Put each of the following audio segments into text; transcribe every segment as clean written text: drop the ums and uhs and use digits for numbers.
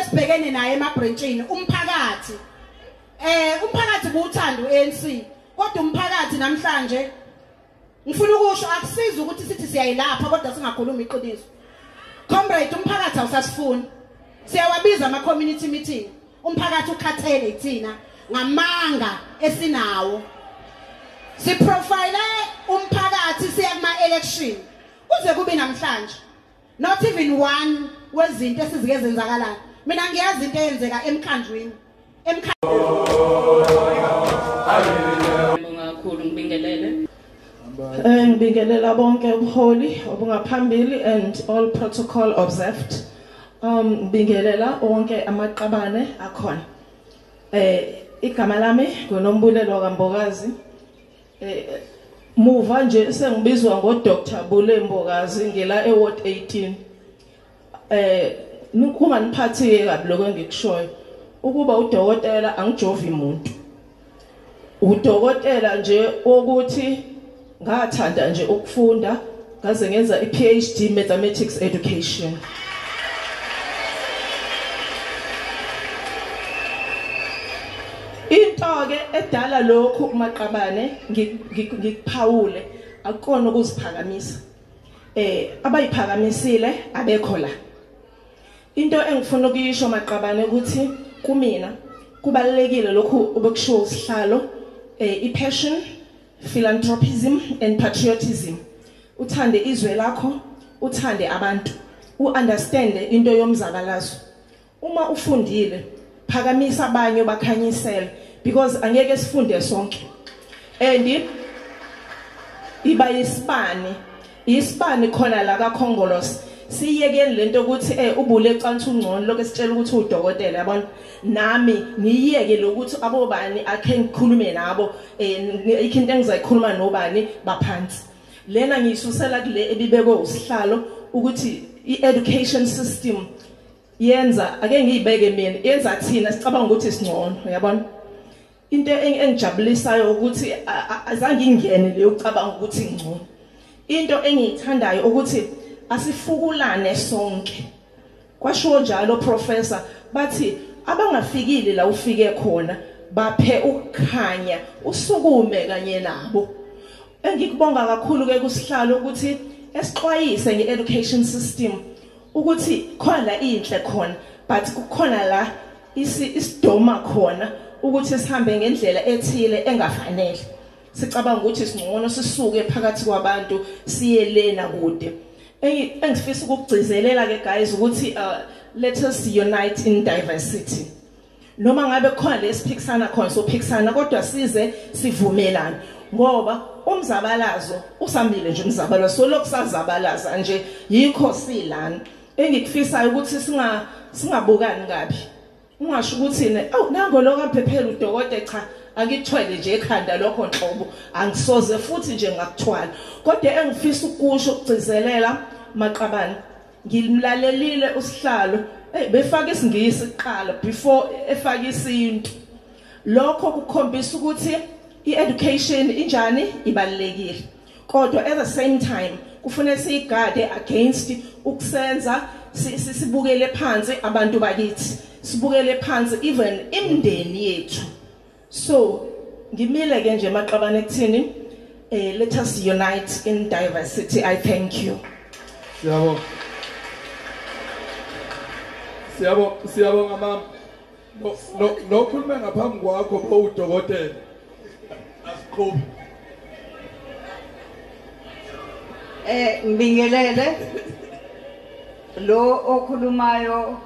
Esibhekene naye emabranchini umphakathi. Umphakathi buwuthanda uANC, kodwa umphakathi namhlanje ngifuna ukusho akusizi ukuthi sithi siyayilapha kodwa singakhuluma iqiniso. Comrade, umphakathi awusasifuni. Siyawabiza ama community meeting. Umphakathi ukhathele thina ngamanga esinawo. Siprofile umphakathi siya kuma election. Kuze kube namhlanje not even one wezinto esizike zenzakalayo. Mina ngiyazi into eyenzeka emkhandlwini. Kakhulu ngibingelele. Ngibingelela bonke ubuholi obungaphambili and all protocol observed. Ngibingelela wonke amaqabane akhona. Igama lami nguNombulelo kaMbokazi. Muva nje sengibizwa ngo Dr. Bule Mbokazi ngila eWard 18. Kunganiphathi kabi lokho engikushoyo. Ukuba udokotela angijovi umuntu. Udokotela nje ukuthi ngathanda nje ukufunda ngaze ngenza iPhD Mathematics Education. Into ke edala lokhu maqabane ngikuphawule akukona ukuziphakamisa. Abayiphakamisile abekho la. Into engifuna ukuyisho maqabane ukuthi kumina kubalekile lokhu obekushiwo usihlalo, i-passion, philanthropism and patriotism. Uthande izwe lakho, uthande abantu, uunderstand into yomzabalazo. Uma ufundile phakamisa abanye bakhanyisele because angeke sifunde sonke. And iba isibani, isibani khona la kaKhongolose. Siyekeni lento ukuthi ubule ecansi ungcono lokho esitshela ukuthi udokotela, yabona. Nami ngiyeke lokuthi abobani akhe ngikhulume nabo, ikho into engizayikhuluma nobani baphansi. Lena ngiyisusela kule ebibekwe usihlalo ukuthi i-education system yenza ake ngiyibeke mina, yenza thina sicabanga ukuthi singcono, uyabona. Into engijabulisayo ukuthi azange ingene leyo ucabanga ukuthi ngcono. Into engiyithandayo ukuthi asifukulane sonke. Kwashiwo njalo professor bathi abangafikile la ufike khona baphe ukukhanya usukume kanye nabo. Engikubonga kakhulu ke kusihlalo ukuthi esixwayise ngeeducation system ukuthi khona la inhle khona but kukhona la isidoma khona ukuthi sihambe ngendlela ethile engafanele. Sicabanga ukuthi singcono sisuke phakathi kwabantu siye lena kude. Engifisa ukugcizelela ke guys ukuthi let us unite in diversity. Noma ngabe khona lesiphikisana khona sophikisana kodwa size sivumelane ngoba umzabalazo usambile nje umzabalazo so lokusazabalaza nje yikho silana. Engikufisayo ukuthi singabukani kabi. Ungasho ukuthi ne awu nango lo kamphephela udokotela, cha angikuthwele nje ekhanda lokho nhlobo angisoze futhi nje ngakuthwala. Kodwa engifisa ukusho ukugcizelela maqabane, ngimlalelile usihlalo befaka isingisi kuqala before efaka isintu. Lokho kukhombisa ukuthi i-education injani ibalekile, kodwa at the same time kufanele siyigade against ukusenza sibukele phansi abantu bakithi, sibukele phansi even imindeni yethu. So ngimile ke nje maqabane ekuthini let us unite in diversity. I thank you. Siyabonga. Siyabonga mama. No khulume ngaphambi kwakho bo udokotela. Asiqhube. Ngibingelele lo okhulumayo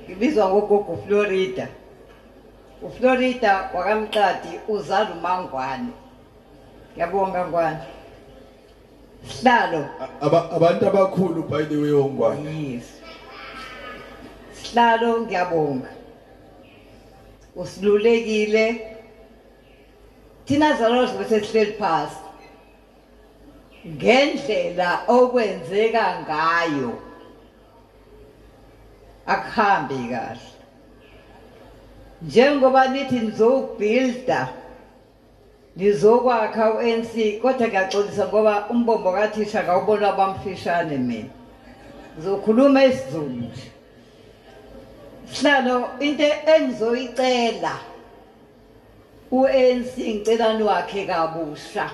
ngibizwa ngogogo Florida. uFlorida wakamqadi uzala uMangwane. Ngiyabonga Ngwane. Sihlalo. Abantu abakhulu by the way oNgwane. Yes. Sihlalo ngiyabonga. Usilulekile. Thina zalozwe sesihleli phasi. Ngendlela okwenzeka ngayo akuhambi kahle. Njengoba nithi nizobuilda nizokwakha uNC, kodwa ngiyaxolisa ngoba umbombo kathisha ngawubona abamfishane mina. Ngizokhuluma isiZulu nje. Sihlalo, into engizoyicela u-ANC ngicela niwakhe kabusha.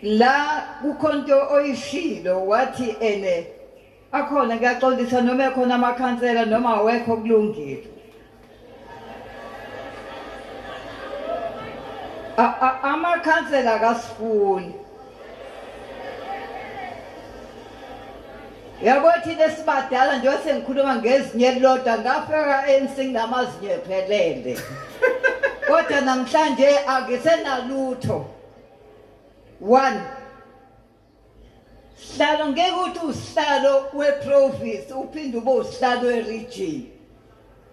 La kukhonto oyishilo wathi ene akhona, ngiyaxolisa noma ekhona amakhansela noma awekho kulungile. Amakhansela akasifuni. Yabo thina sibadala nje sengikhuluma ngezinye elilodwa ngafika ANC nginamazinyo ephelele. Kodwa namhlanje angisenalutho. 1 Sihlalo, ngeke uthi usihlalo weprovince uphinde ube usihlalo weregion.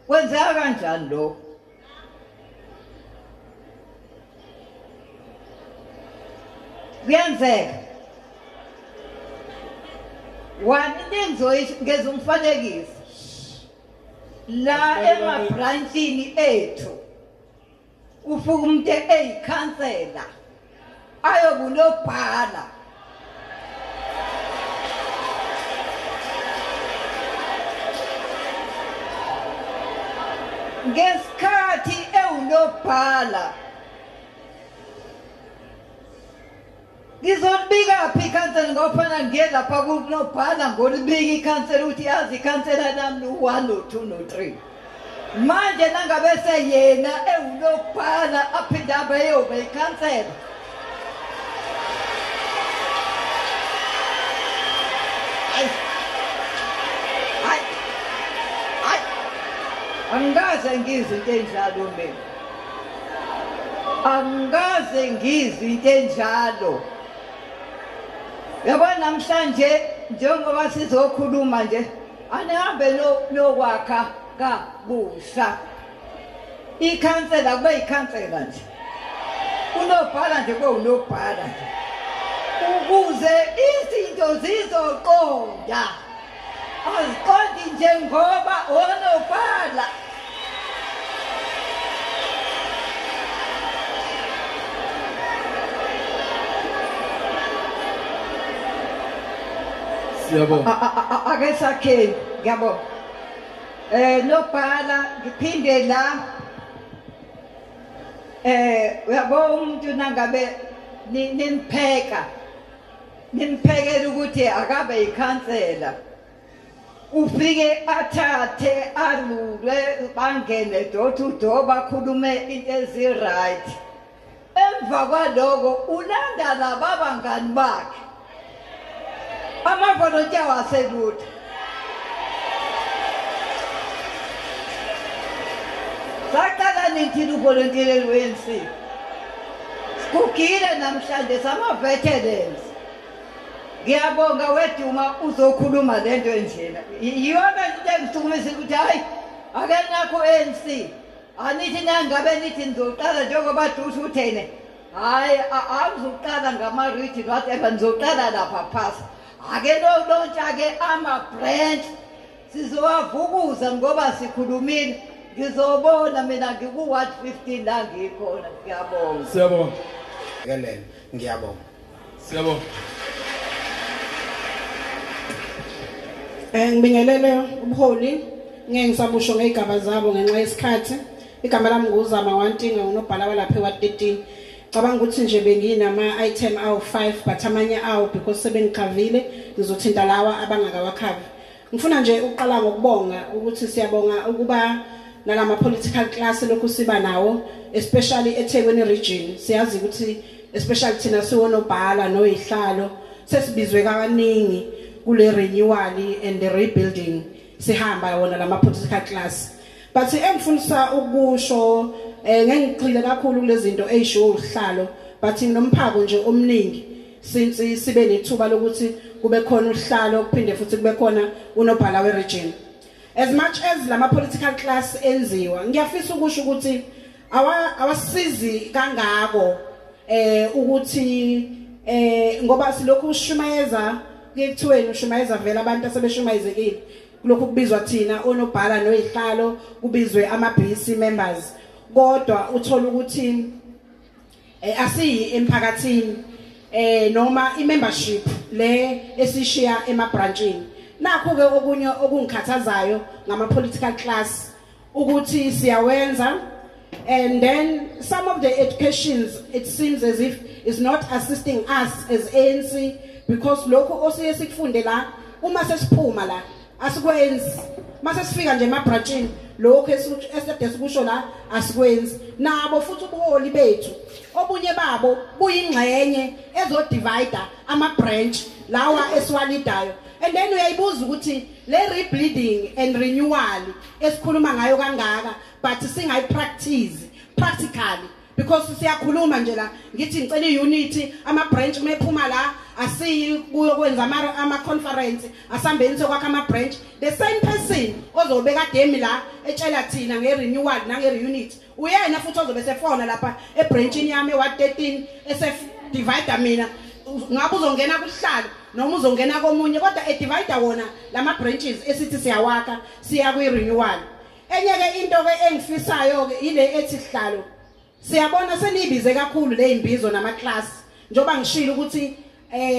Kwenzeka kanjani lokho? Kuyenzeka. 1 into engizoyisho ngezomfanekiso la emabranchini ethu ufika umuntu eyikhansela ayokunobhala. Ngesikhathi ewunobhala ngizolibika phi ikhansela ngoba ngiye lapha kunobhala ngolibika ikhansela ukuthi yazi ikhansela lami u1 no2 no3. Manje nangabe seyena ewunobhala aphinde abe eyoba ikhansela. Angikaze ngizwe into enjalo mina. Angikaze ngizwe into enjalo. Yabona namhlanje njengoba sizokhuluma nje anihambe nokwakha kabusha. Ikhansela kube ikhansela nje. Unobhala nje kube unobhala nje. Ukuze izinto zizoqonda. Aziqondi njengoba onobhala. Siyabonga. Ake sakheni, ngiyabonga. Nobhala ngiphinde la uyabo umuntu nangabe nimpheka nimphekela ukuthi akabe ikhansela. Ufike athathe alule bangene door to door bakhulume into ezi-right. Emva kwaloko ulanda laba bangani bakhe. Amavolontiya waselutho. Saqala nini uvolontiya lwe-ANC? Sigugile namhlanje sama-veterans. Ngiyabonga weduma uzokhuluma lento enjena. Iyona into engisukumisile ukuthi hayi ake nakho ANC. Anithi nangabe nithi nizoqala njengoba dusha uthene. Hayi angizoqala ngama-region whatever, nizoqala lapha phasi. Ake lontsha ke ama-branch sizowavukuza ngoba sikhulumile. Ngizobona mina ngiku-ward 15 la ngikhona. Ngiyabonga. Siyabonga. Ngiyabonga. Siyabonga. Ngibingelele ubuholi, ngeke ngisabusho ngezigaba zabo ngenxa yesikhathi. Igama lami nguZama Wantinga, unobhala walapha eWard 13. Cabanga ukuthi nje benginama item awu 5 but amanye awu because sebengikhavile ngizothinta lawa abangakawakhavi. Ngifuna nje ukuqala ngokubonga ukuthi siyabonga ukuba nalama political class lokhu siba nawo especially eThekwini region. Siyazi ukuthi especially thina siwonobhala noyihlalo sesibizwe kaningi kule renewal and the rebuilding sihamba wona lama political class. But engifundisa ukusho ngengigxile kakhulu kulezi zinto ezishiwo uhlalo, but nginomphako nje omningi since sibe nethuba lokuthi kube khona uhlalo kuphinde futhi kube khona unobhala weregion. As much as lama political class enziwa, ngiyafisa ukusho ukuthi awasizi kangako ukuthi ngoba silokhu ushumayeza kuthiweni ushumayeza vele abantu asebeshumayezekile. Kulokhu kubizwa thina onobhala noyihlalo, kubizwe ama BC members, kodwa uthola ukuthi asiyi emphakathini noma i-membership le esishiya emabranchini. Nakho ke okunye okungikhathazayo ngama political class ukuthi siyawenza, and then some of the educations, it seems as if is not assisting us as ANC, because lokho osiye sikufunde la uma sesiphuma la asikwenzi, mase sifika nje emabranchini lokho eside sikusho la asikwenzi. Nabo futhi ubuholi bethu obunye babo buyingxenye ezodivide ama branch lawa esiwalidayo. And then uyayibuza ukuthi le rebleeding and renewal esikhuluma ngayo kangaka, but singayipractice practically, because siyakhuluma nje la ngithi ngicela iunity, ama branch mephuma la asiyi kuyokwenza ama conference, asambeni sokwakha ama branch. The same person ozobeka demi la etshela thina nge renewal nange reunity, uyena futhi ozobe sefona lapha ebranchini yami wa 13 esef divide mina, ngabe uzongena kuhlalo noma uzongena komunye, kodwa edivide wona lama branches esithi siyawakha siya kwi renewal. Enye ke into ke engifisayo ke ile ethi sihlalo, siyabona senibize kakhulu le imbizo nama class, njoba ngishilo ukuthi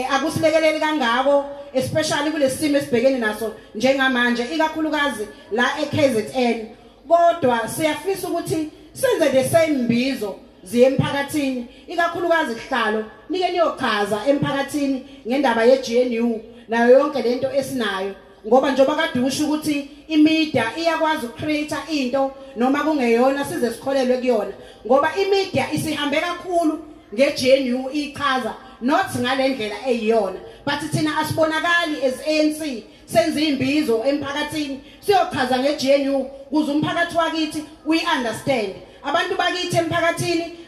akusilekeleli kangako, especially kulesimo esibhekene naso njengamanje, ikakhulukazi la eKZN. Kodwa siyafisa ukuthi senze the same mbizo ziye emphakathini, ikakhulukazi sihlalo nike niyochaza emphakathini ngendaba yeGNU nayo yonke lento esinayo, ngoba njoba kade usho ukuthi imedia iyakwazi ukucreate into noma kungeyona size sikholelwe kuyona, ngoba imedia isihambe kakhulu ngeGNU ichaza not ngalendlela eyiyona, but thina asibonakali as ANC senza imbizo emphakathini siyochaza ngeGNU kuze umphakathi wakithi we understand. Abantu bakithi emphakathini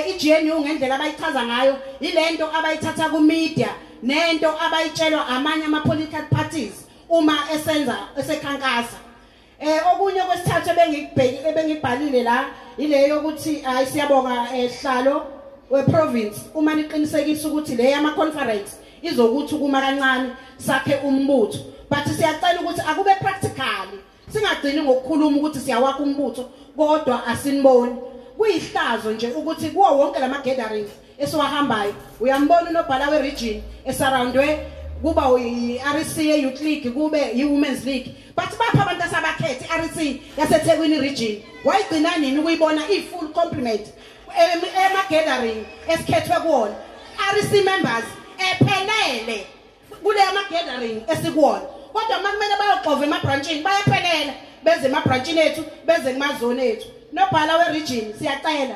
iGNU ngendlela abayichaza ngayo ilento abayithatha ku media nento abayitshelwa amanye ama political parties uma esenza esekhankasa. Okunye kwesithathu ebengibhalile la ile yokuthi hayi siyabonga sihlalo weprovince uma niqinisekisa ukuthi le yama conference izokuthi kuma kancane sakhe umbutho, but siyacela ukuthi akube practical, singagcini ngokukhuluma ukuthi siyawakha umbutho kodwa asiniboni. Kuyihlazo nje ukuthi kuwo wonke lama gatherings esiwahambayo uyambona unobhala we region esurroundwe kuba iRC Youth League, kube iWomen's League, but bapha abantu asabakhethe iRC yaseThekwini region wayigcina nini ukuyibona i-full complement ema gathering esikhethwe kuwona RC members ephelele kule ama gathering esikuwona, kodwa makumele bayoxova emabranchini bayaphelela beze emabranchini ethu beze kumazone ethu. Nobhala we region siyacela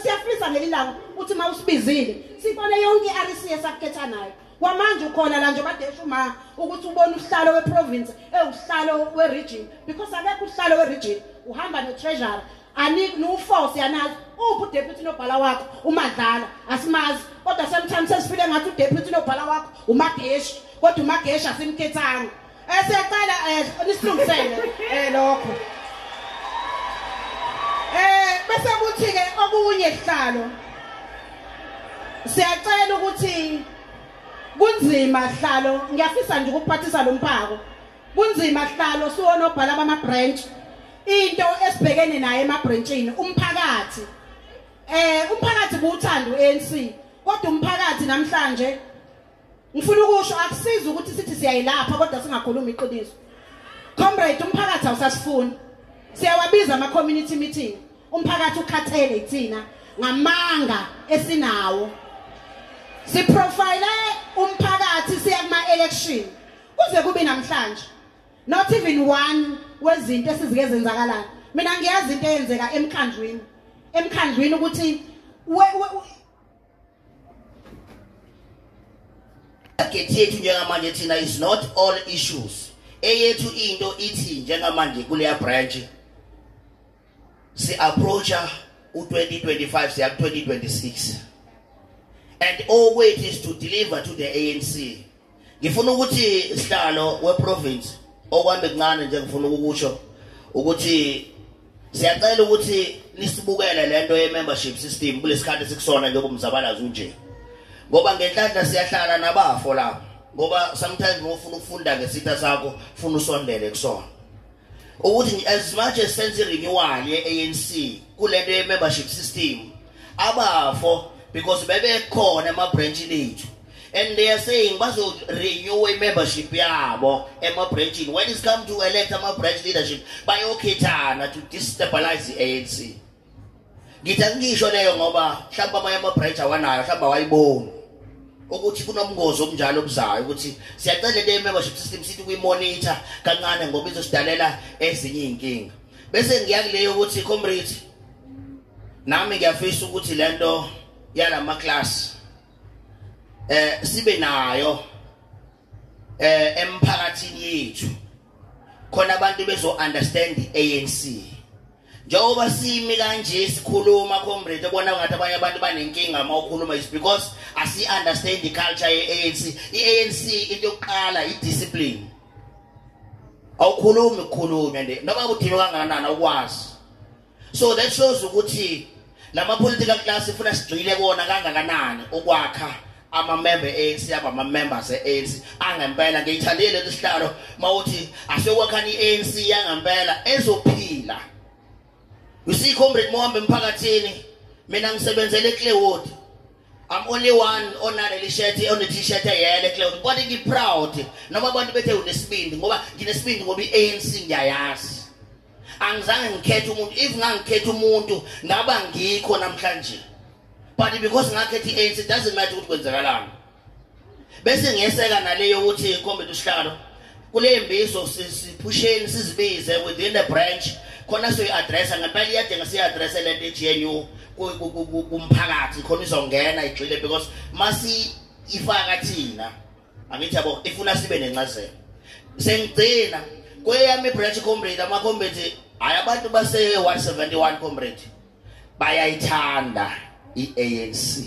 siyafisa ngelilanga uthi mawusibizile sibone yonke iRC esakhetha nayo. Kwamanje ukhona la nje badesha uma ukuthi ubone uhlalo weprovince ewuhlalo weregion, because akekho uhlalo weregion uhamba no treasurer anik no force yanazi uphi udeputy nobhala wakho umadlala asimazi, kodwa sometimes sesifile ngathi udeputy nobhala wakho umageshi, kodwa umageshi asimkhethanga. Siyacela nisilungisele lokho. Bese kuthi ke okunye sihlalo siyacela ukuthi kunzima sihlalo, ngiyafisa nje ukuphathisa lo mphako, kunzima sihlalo siwonobhala bama branch into esibhekene naye emabranchini umphakathi. Umphakathi buwuthanda uANC, kodwa umphakathi namhlanje ngifuna ukusho akusizi ukuthi sithi siyayilapha kodwa singakhuluma iqiniso. Comrade, umphakathi awusasifuni, siyawabiza ama community meeting, umphakathi ukhathele thina ngamanga esinawo. Siprofile umphakathi siya kuma election kuze kube namhlanje not even one wezinto esizike zenzakalayo. Mina ngiyazi into eyenzeka emkhandlwini ukuthi target yethu njengamanje thina is not all issues. Eyethu into ithi njengamanje kuleya branch si approacha u2025 siya 2026, and all weight is to deliver to the ANC. Ngifuna ukuthi sihlalo weprovince okwambe kuncane nje ngifuna ukukusho ukuthi siyacela ukuthi nisibukele lento ye membership system kulesikhathi sikusona njengoba umzabalazo unje, ngoba ngenhlanhla siyahlala nabafo lapho, ngoba sometimes ufuna ukufunda ngesitha sakho ufuna usondele kusona. Ukuthi as much as sense renewal ye ANC kulento ye membership system abafo because bebekhona ema branch lethu, And they are saying bazo renew membership yabo ema-branchini. When it's come to elect ama-branch leadership, bayokhethana to destabilize the ANC. Ngithi angisho leyo ngoba mhlawumbe amanye ama-branch awanayo, mhlawumbe awayiboni ukuthi kunomngozi omnjalo obuzayo, ukuthi siyacela le membership system sithi kuyimonitor kancane ngoba izosidalela ezinye iy'nkinga. Bese ngiya kuleyo ukuthi comrade, nami ngiyafisa ukuthi lento yalama class sibe nayo emphakathini yethu, khona abantu bezo understand i-ANC. Njengoba simi kanje sikhuluma comrade, ubona ngathi abanye abantu banenkinga uma ukhuluma, is because asi understand the culture ye-ANC. I-ANC into yokuqala i-discipline. Awukhulumi ukukhuluma nje noma kudinwe kangakanani awukwazi. So that shows ukuthi lama political class ifuna sigxile kuona kangakanani ukwakha ama-member e-ANC, aba ama-members e-ANC angempela. Ngiyithandile lesi sihlalo mawuthi asiyokwakhani i-ANC yangempela ezophila. You see comrade, mohamba emphakathini, mina ngisebenzele eClaywood, I'm only one onaleli shirt, one t-shirt eyele eClaywood, kodwa ngi-proud noma abantu bethe unesibindi, ngoba nginesibindi ngoba i-ANC ngiyayazi. Angizange ngikhethe umuntu, if ngangikhetha umuntu ngaba ngikho namhlanje, but because ngakhetha i-ANC, it doesn't matter ukuthi kwenzakalani. Bese ngiyeseka naleyo ukuthi comrade usihlalo, kule mbizo siphusheni sizibize within the branch khona siyoyi-addressa ngempela, iyadinga siyi-addresse lento i-GNU kumphakathi khona izongena igxile, because masi ifaka thina angithi yabo ifuna sibe nencazelo. Sengigcina kweyami branch comrade, ama-comrade hayi abantu base 171 comrade bayayithanda i-ANC,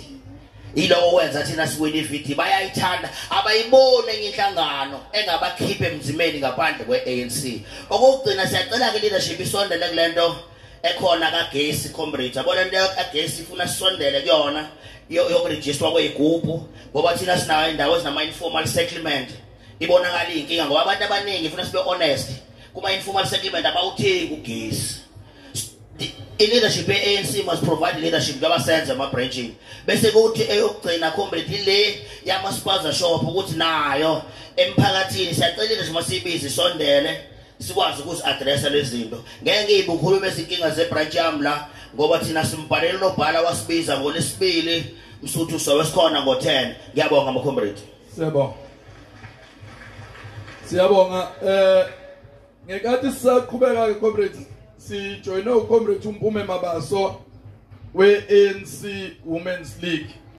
iloko wenza thina siwina i-VD, bayayithanda, abayiboni enye inhlangano engabakhipha emzimeni ngaphandle kwe-ANC. Okokugcina siyacela-ke leadership isondele kule nto ekhona kagesi comrade, yabona into kagesi ifuna sisondele kuyona yokurejistwa kwey'gubhu, ngoba thina sinayo indawo ezinama-informal settlement, ibonakala iy'nkinga ngoba abantu abaningi ifuna sibe honest kuma-informal settlement abawuthengi ugesi. I-leadership ye-ANC must provide leadership njengoba senza ema-branchini. Bese kuthi eyokugcina comrade ile yama-spaza shop, ukuthi nayo emphakathini siyacela leadership masiyibize isondele sikwazi ukuzi-addressa lezi zinto. Ngeke ngibe ukhulume izinkinga ze-branch yami la ngoba thina simbhalela unobhala wasibiza ngolesibili Msuthu sobe sikhona ngo-10. Ngiyabonga ama-comrade. Siyabonga. Siyabonga. Ngekathi sisaqhubeka ke comrade, sijoyine ucomrade uMpume Mabaso we-ANC Women's League.